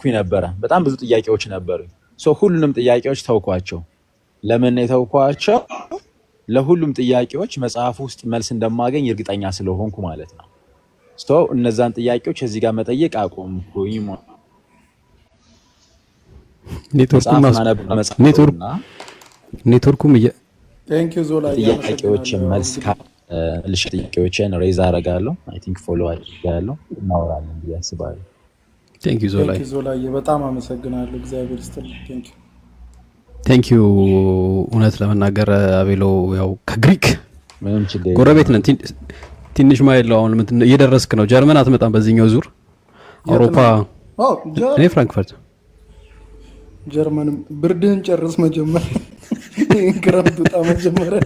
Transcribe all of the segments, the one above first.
እየጻፍኩኝ ነበረ። በጣም ብዙ ጥያቄዎች ነበሩኝ። So ሁሉንም ጥያቄዎች ተውኳቸው። ለምን የተውኳቸው? ለሁሉም ጥያቄዎች መጽሐፍ ውስጥ መልስ እንደማገኝ እርግጠኛ ስለሆንኩ ማለት ነው። So እነዛን ጥያቄዎች እዚህ ጋር መጠየቅ አቆምኩኝ። ኔትወርኩም መጽሐፍ ማነብ መጽሐፍ ኔትወርክ እና ኔትወርኩም Thank you ዞላ። ጥያቄዎችን እያመሰግናለሁ። መልስ መልሼ ጥያቄዎችን raise አደርጋለሁ። I think follow አድርጋለሁ። እናወራለን ብዬ አስባለሁ። Thank you ዞላይ። Thank you ዞላዬ፣ በጣም አመሰግናለሁ። እግዚአብሔር ይስጥልኝ። Thank you። Thank you። እውነት ለመናገር አቤሎ ያው ከግሪክ ምንም ችግር የለም። ጎረቤት ነን። ትንሽ ማይል ነው። አሁን እየደረስክ ነው። ጀርመን አትመጣም በዚህኛው ዙር? የት አውሮፓ ነው? ኦ እኔ ፍራንክፈርት። ጀርመንም ብርድህን ጨርስ መጀመሪያ፣ ይህን ክረምት ውጣ መጀመሪያ፣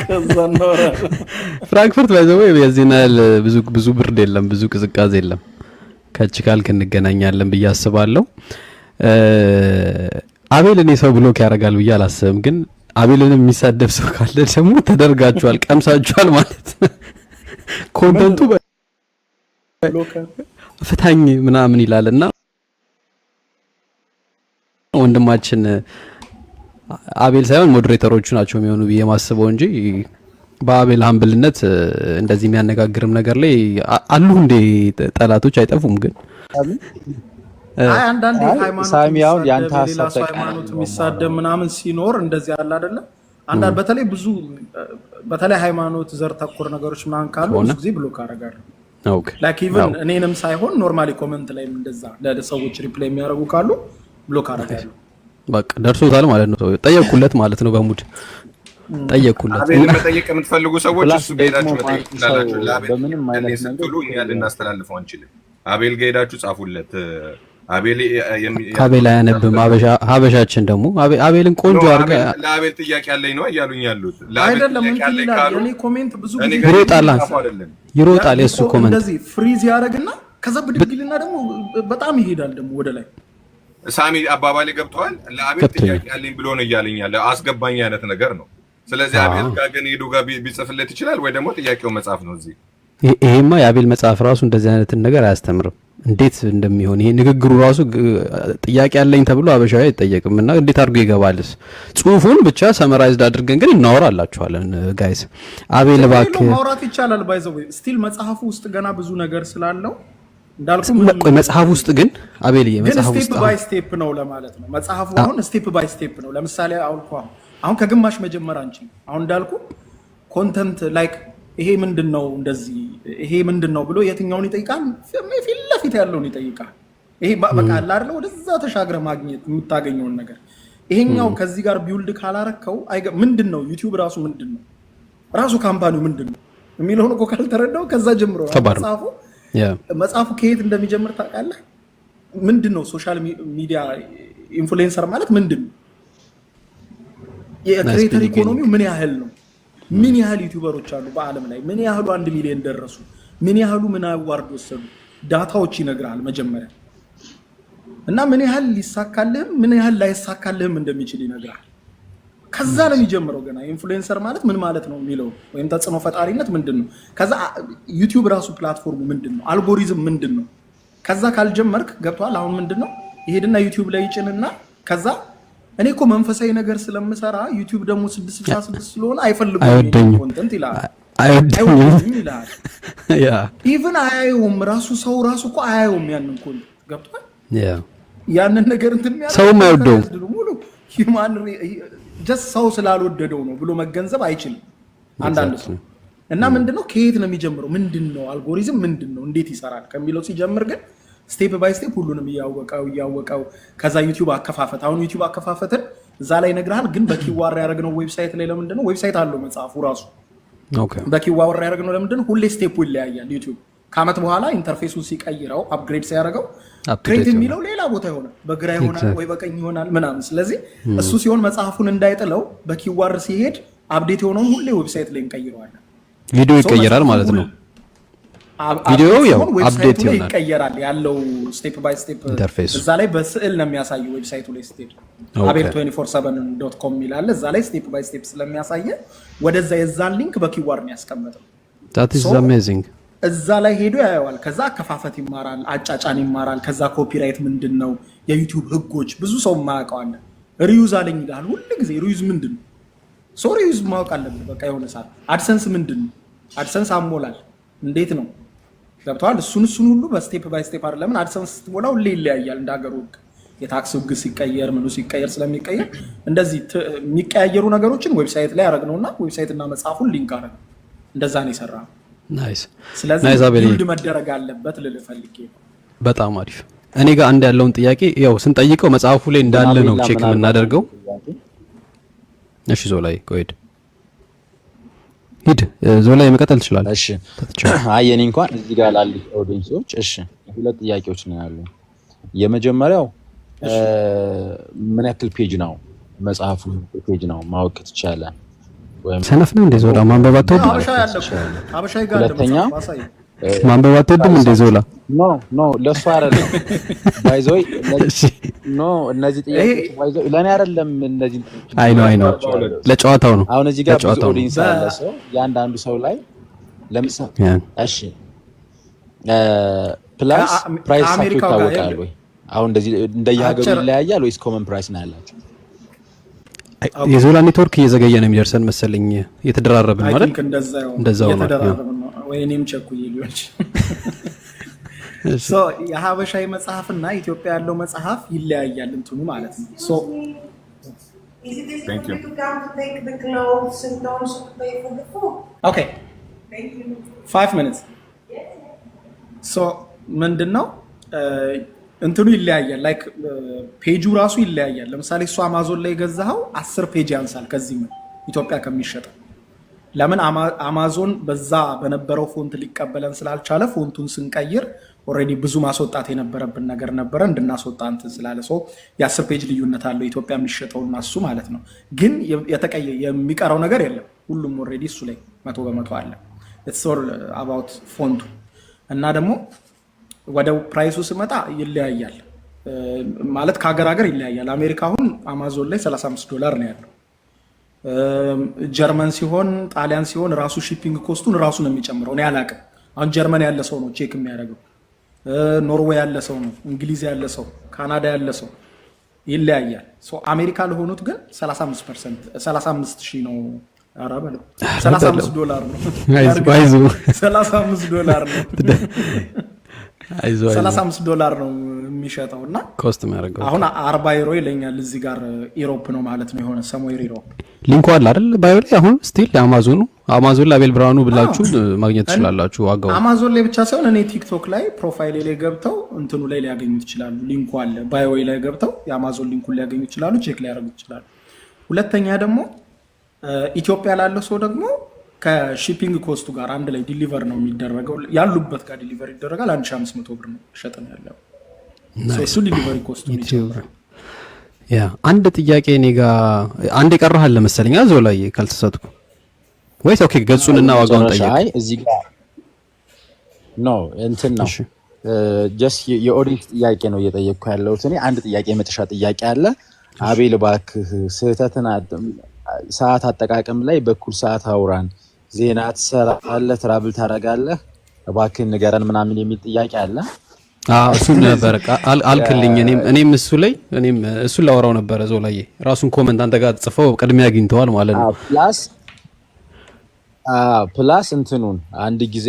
ከዛ እናወራለን። ፍራንክፈርት by the way የዚህን ያህል ብዙ ብዙ ብርድ የለም፣ ብዙ ቅዝቃዜ የለም። ከች ካልክ እንገናኛለን ብዬ አስባለሁ። አቤል እኔ ሰው block ያደርጋል ብዬ አላስብም። ግን አቤልን የሚሳደብ ሰው ካለ ደግሞ ተደርጋችኋል፣ ቀምሳችኋል ማለት ነው። Content ኡ Blocker ፍታኝ ምናምን ይላል እና ወንድማችን አቤል ሳይሆን moderator ኦቹ ናቸው የሚሆኑ ብዬ ማስበው እንጂ በአቤል humble ነት እንደዚህ የሚያነጋግርም ነገር ላይ አሉ እንዴ፣ ጠላቶች አይጠፉም። ግን አይ አንዳንዴ አይ ሃይማኖት ሳሚ፣ አሁን የሚሳደብ የአንተ የሌላ ሀሳብ ሰው ተቃራኒ ሃይማኖት ነው የሚሳደብ የማወራው። ምናምን ሲኖር እንደዚህ አለ አይደለ? አንዳንድ በተለይ ብዙ በተለይ ሃይማኖት ዘር ተኮር ነገሮች ምናምን ካሉ ከሆነ ብዙ ጊዜ block አደርጋለሁ። Like even እኔንም ሳይሆን normally comment ላይም እንደዛ ለሰዎች reply የሚያደርጉ ካሉ block አደርጋለሁ። በቃ ደርሶታል ማለት ነው። ጠየቅኩለት ማለት ነው። በ mood ጠየቅኩለት። አቤልን መጠየቅ የምትፈልጉ ሰዎች Plus እሱ ጋር ደግሞ ሄዳችሁ መጠየቅ ማንም ሰው ትችላላችሁ። ለአቤል በምንም እኔ አይነት መንገድ ስትሉ እኛ ልናስተላልፈው አንችልም። አቤል ጋር ሄዳችሁ ጻፉለት። አቤል አቤል አያነብም። ሀበሻችን ደግሞ አቤልን ቆንጆ አድርገህ ለአቤል ጥያቄ ያለኝ ነው እያሉኝ ያሉት። ለአቤል አይደለም ጥያቄ እንትን ያለኝ ይላል። ካሉ የኔ comment ብዙ እኔ ጊዜ ጋር ይሮጣል፣ ጻፉ አይደለም። ይሮጣል የእሱ comment። እንደዚህ freeze ያደርግና ከዛ ብድግ ይልና ደግሞ በጣም ይሄዳል ደግሞ ወደ ላይ። ሳሚ፣ አባባሌ ገብተዋል። ለአቤል ገብቶኛል። ጥያቄ ያለኝ ብሎ ነው እያለኝ ያለ፣ አስገባኝ አይነት ነገር ነው። ስለዚህ አቤል ጋር ግን ሄዶ ጋር ቢጽፍለት ይችላል ወይ ደግሞ ጥያቄው መጻፍ ነው እዚህ። ይሄማ የአቤል መጽሐፍ ራሱ እንደዚህ አይነትን ነገር አያስተምርም። እንዴት እንደሚሆን ይሄ ንግግሩ ራሱ ጥያቄ ያለኝ ተብሎ አበሻዊ አይጠየቅም። እና እንዴት አድርጎ ይገባልስ? ጽሁፉን ብቻ summarized አድርገን ግን እናወራላችኋለን guys። አቤል ችግር እባክህ። የለውም፣ ማውራት ይቻላል። By the way still መጽሐፉ ውስጥ ገና ብዙ ነገር ስላለው እንዳልኩ ቆይ፣ መጽሐፍ ውስጥ ግን አቤልዬ ግን መጽሐፍ step ውስጥ by step ነው ለማለት ነው። መጽሐፉ አሁን step by step ነው። ለምሳሌ አሁን እኮ አሁን ከግማሽ መጀመር አንችልም። አሁን እንዳልኩ content like ይሄ ምንድን ነው፣ እንደዚህ ይሄ ምንድን ነው ብሎ የትኛውን ይጠይቃል? ፊት ለፊት ያለውን ይጠይቃል። ይሄ በቃ አለ አይደለ ወደዛ ተሻግረ ማግኘት የምታገኘውን ነገር ይሄኛው ከዚህ ጋር build ካላረከው ምንድን ነው ዩቲዩብ ራሱ፣ ምንድን ነው ራሱ company ው ምንድን ነው የሚለውን እኮ ካልተረዳው ከዛ ጀምሮ ከባድ ነው። መጽሐፉ መጽሐፉ ከየት እንደሚጀምር ታውቃለህ? ምንድን ነው social media influencer ማለት ምንድን ነው? የ creator economy ው ምን ያህል ነው? ምን ያህል YouTuber ኦች አሉ በዓለም ላይ? ምን ያህሉ 1 ሚሊዮን ደረሱ? ምን ያህሉ ምን award ወሰዱ? Data ዎች ይነግራል መጀመሪያ እና ምን ያህል ሊሳካልህም ምን ያህል ላይሳካልህም እንደሚችል ይነግራል። ከዛ ነው የሚጀምረው። ገና influencer ማለት ምን ማለት ነው የሚለው ወይም ተጽዕኖ ፈጣሪነት ምንድን ነው? ከዛ ዩቲዩብ ራሱ platform ኡ ምንድን ነው? አልጎሪዝም ምንድን ነው? ከዛ ካልጀመርክ ገብቶሃል። አሁን ምንድን ነው ይሄድና ዩቲዩብ ላይ ይጭንና ከዛ እኔ እኮ መንፈሳዊ ነገር ስለምሰራ ዩቲዩብ ደግሞ 666 ስለሆነ አይፈልጉም አይወደኝም። content ይልሃል። አይወደኝም። አይወደኝም ይልሃል። Even አያየውም ራሱ፣ ሰው ራሱ እኮ አያየውም ያንን content፣ ገብቶሃል። ያንን ነገር እንትን የሚያደርገው ሰውም አይወደውም። ሙሉ human just ሰው ስላልወደደው ነው ብሎ መገንዘብ አይችልም አንዳንድ ሰው። እና ምንድነው ከየት ነው የሚጀምረው? ምንድን ነው አልጎሪዝም፣ ምንድን ነው፣ እንዴት ይሰራል ከሚለው ሲጀምር ግን step by step ሁሉንም እያወቀው እያወቀው ከዛ ዩቲዩብ አከፋፈት፣ አሁን ዩቲዩብ አከፋፈትን እዛ ላይ ይነግርሃል። ግን በ QR ያደረግነው website ላይ ለምንድን ነው፣ website አለው መጽሐፉ ራሱ፣ በ QR ያደረግነው ለምንድን ነው? ሁሌ step ኡ ይለያያል። ዩቲዩብ ከአመት በኋላ interface ኡን ሲቀይረው፣ upgrade ሲያደርገው create የሚለው ሌላ ቦታ ይሆናል፣ በግራ ይሆናል ወይ በቀኝ ይሆናል ምናምን። ስለዚህ እሱ ሲሆን መጽሐፉን እንዳይጥለው በ QR ሲሄድ update የሆነውን ሁሌ website ላይ እንቀይረዋለን። ቪዲዮ ይቀየራል ማለት ነው። ቪዲዮ ያው update ላይ ይሆናል። ይቀየራል ያለው step by step interface ኡ። እዛ ላይ በስዕል ነው የሚያሳየው። Website ኡ ላይ ስትሄድ አቤል 247.com ይላል። እዛ ላይ step by step ስለሚያሳየ ወደዛ የዛን link በ QR ነው ያስቀመጠው። That is amazing። እዛ ላይ ሄዶ ያየዋል። ከዛ አከፋፈት ይማራል፣ አጫጫን ይማራል። ከዛ copyright ምንድን ነው፣ የ YouTube ህጎች ብዙ ሰው የማያውቀው አለ። Reuse አለኝ ይልሃል ሁል ጊዜ። Reuse ምንድን ነው? So reuse ማወቅ አለብህ። በቃ የሆነ ሰዓት AdSense ምንድን ነው? AdSense አሞላል እንዴት ነው ገብተዋል። እሱን ሁሉ በ step by step አይደል። ለምን AdSense ስትሞላ ሁሌ ይለያያል እንደ ሀገሩ ህግ፣ የ tax ህግ ሲቀየር ምኑ ሲቀየር ስለሚቀየር እንደዚህ የሚቀያየሩ ነገሮችን website ላይ ያደረግነውና website እና መጽሐፉን link አደረግነው። እንደዛ ነው የሰራነው። Nice. ስለዚህ Nice አቤል። Build መደረግ አለበት ልልህ ፈልጌ ነው። በጣም አሪፍ። እኔ ጋር አንድ ያለውን ጥያቄ ያው ስንጠይቀው መጽሐፉ ላይ እንዳለ ነው አቤላ check ምናልባት የምናደርገው። ጥያቄ እሺ ዞላይ፣ go ahead፣ ሂድ ዞላይ፣ መቀጠል ትችላለህ። እሺ፣ አይ የኔ እንኳን እዚህ ጋር ላሉት audience ኦች፣ እሺ ሁለት ጥያቄዎች ነው ያሉ። የመጀመሪያው ምን ያክል page ነው መጽሐፉ? Page ነው ማወቅ ትቻለ ወይም ሰነፍ ነው እንዴ ዞላ? ማንበብ አትወድም? ሀበሻ ያለ እኮ ሀበሻ ጋር አለ። ሁለተኛ መጽሐፉ አሳይ። ማንበብ አትወድም እንዴ ዞላ? No, ለእሱ አይደለም by the way። No፣ እነዚህ ጥያቄዎች by the way ለእኔ አይደለም። እነዚህ አይ ነው፣ አይ ነው፣ ለጨዋታው ነው። አሁን እዚህ ጋር ብዙ ለጨዋታው ነው። Audience አለ። ሰው የአንዳንዱ ሰው ላይ ለምሳሌ እሺ plus price ኣቸው ከአሜሪካው ጋር ይታወቃል ወይ? አሁን እንደዚህ እንደየሀገሩ ይለያያል ወይስ common price ነው ያላቸው? የዞላ ኔትወርክ እየዘገየ ነው የሚደርሰን መሰለኝ። እየተደራረብን አይ ማለት think እንደዛ ይሆን። እንደዛ ሆኗል። እየተደራረብን ነው ወይ እኔም ቸኩዬ ሊሆን ይችላል። So የሀበሻዊ መጽሐፍና ኢትዮጵያ ያለው መጽሐፍ ይለያያል እንትኑ ማለት ነው። So Is it easy Thank for you. you to come to take the clothes and also to pay for the food? Okay. Thank you. 5 minutes. So ምንድን ነው እንትኑ ይለያያል። Like page ኡ ራሱ ይለያያል። ለምሳሌ እሱ አማዞን ላይ የገዛኸው 10 page ያንሳል ከዚህ ምን ኢትዮጵያ ከሚሸጠው። ለምን አማዞን በዛ በነበረው font ሊቀበለን ስላልቻለ font ኡን ስንቀይር already ብዙ ማስወጣት የነበረብን ነገር ነበረ እንድናስወጣ እንትን ስላለ so የ10 page ልዩነት አለው ኢትዮጵያ የሚሸጠውና እሱ ማለት ነው። ግን የተቀየ የሚቀረው ነገር የለም። ሁሉም already እሱ ላይ 100% አለ። It's all about font ኡ። እና ደግሞ ወደ price ኡ ስመጣ ይለያያል ማለት ከሀገር ሀገር ይለያያል። አሜሪካ አሁን አማዞን ላይ 35 ዶላር ነው ያለው። ጀርመን ሲሆን፣ ጣሊያን ሲሆን ራሱ shipping cost ኡን ራሱ ነው የሚጨምረው። እኔ አላቅም። አሁን ጀርመን ያለ ሰው ነው check የሚያደርገው፣ ኖርዌይ ያለ ሰው ነው፣ እንግሊዝ ያለ ሰው፣ ካናዳ ያለ ሰው ይለያያል። So አሜሪካ ለሆኑት ግን 35% 35 ሺህ ነው። ኧረ በለው 35 ዶላር ነው። አይዞህ። 35 ዶላር ነው። አይዞህ አይዞህ። 35 ዶላር ነው የሚሸጠው እና cost የሚያደርገው አሁን 40 ዩሮ ይለኛል እዚህ ጋር Europe ነው ማለት ነው፣ የሆነ somewhere Europe። Link ኡ አለ አይደል bio ላይ? አሁን still አማዞኑ አማዞን ላይ አቤል ብርሃኑ ብላችሁ ማግኘት ትችላላችሁ ዋጋው። አማዞን ላይ ብቻ ሳይሆን እኔ TikTok ላይ profile ኤ ላይ ገብተው እንትኑ ላይ ሊያገኙት ይችላሉ። Link ኡ አለ። Bio ላይ ገብተው የአማዞን link ኡን ሊያገኙ ይችላሉ፣ check ሊያደርጉ ይችላሉ። ሁለተኛ ደግሞ ኢትዮጵያ ላለው ሰው ደግሞ ከ shipping cost ኡ ጋር አንድ ላይ deliver ነው የሚደረገው። ያሉበት ጋር deliver ይደረጋል። 1500 ብር ነው ሸጥን ያለው። እሱ delivery cost ኡን ይጨምራል። Yeah፣ አንድ ጥያቄ እኔ ጋ አንድ የቀረህ አለ መሰለኝ እዛው ላይ ካልተሳትኩ ወይስ? Okay፣ ገጹንና ዋጋውን መጨረሻ ጠየቅ። አይ እዚህ ጋር no እንትን ነው። እሺ። Just የ audience ጥያቄ ነው እየጠየቅኩ ያለሁት እኔ። አንድ ጥያቄ፣ የመጨረሻ ጥያቄ አለ። አቤል እባክህ ስህተትን ሰዓት አጠቃቀም ላይ በኩል ሰዓት አውራን፣ ዜና ትሰራለህ፣ travel ታደርጋለህ፣ እባክህ ንገረን ምናምን የሚል ጥያቄ አለ። አዎ እሱን ነበር አልክልኝ። እኔም እሱ ላይ እኔም እሱን ላወራው ነበረ። እዛው ላይ ራሱን comment አንተ ጋር ጽፈው ቅድሚያ አግኝተዋል ማለት ነው። Plus እንትኑን አንድ ጊዜ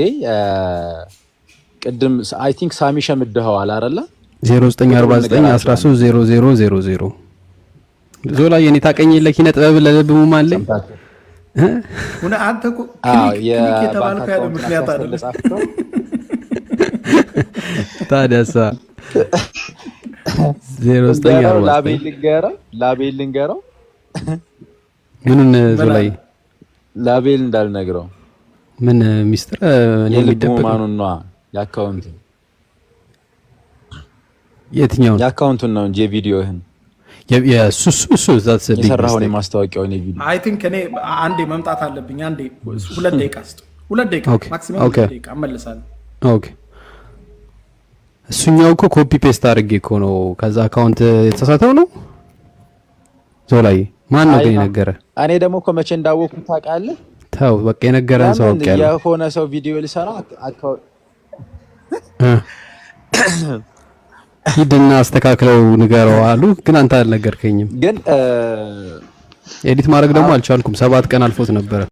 ቅድም I think ሳሚ ሸምድኸዋል አይደለ? 0949 13 00 00። ዞላ የኔ ታቀኝ ለኪነ ጥበብ ለልብ ሙማን ላይ ሁነ አንተ እኮ click click የተባልከው ያለ ምክንያት አይደለም። ለጻፍከው ታዲያሳ ልንገረው፣ 0949 ላቤል ልንገረው፣ ላቤል ልንገረው። ምኑን ዞላይ? ላቤል እንዳልነግረው። ምን ሚስጥር እኔ የልብ የሚደበቅ ነው? ሙማኑን ነዋ የ account የትኛውን? የ account ኡን ነው እንጂ የቪዲዮህን የእሱ እሱ እሱ that's a big የሰራኸውን mistake. የማስታወቂያውን የቪዲዮ። I think እኔ አንዴ መምጣት አለብኝ። አንዴ 2 ደቂቃ ስጡ። 2 ደቂቃ maximum 2 ደቂቃ እመልሳለሁ። Okay፣ እሱኛው እኮ copy paste አድርጌ እኮ ነው ከዛ account የተሳሳተው ነው። ዞላይ ማን ነው ግን የነገረ? እኔ ደግሞ እኮ መቼ እንዳወቅኩ ታውቃለህ? ተው በቃ፣ የነገረን ሰው ለምን አውቄያለሁ። የሆነ ሰው ቪዲዮ ሊሰራ ሂድና አስተካክለው ንገረው አሉ። ግን አንተ አልነገርከኝም። ግን edit ማድረግ ደግሞ አልቻልኩም። 7 ቀን አልፎት ነበረ።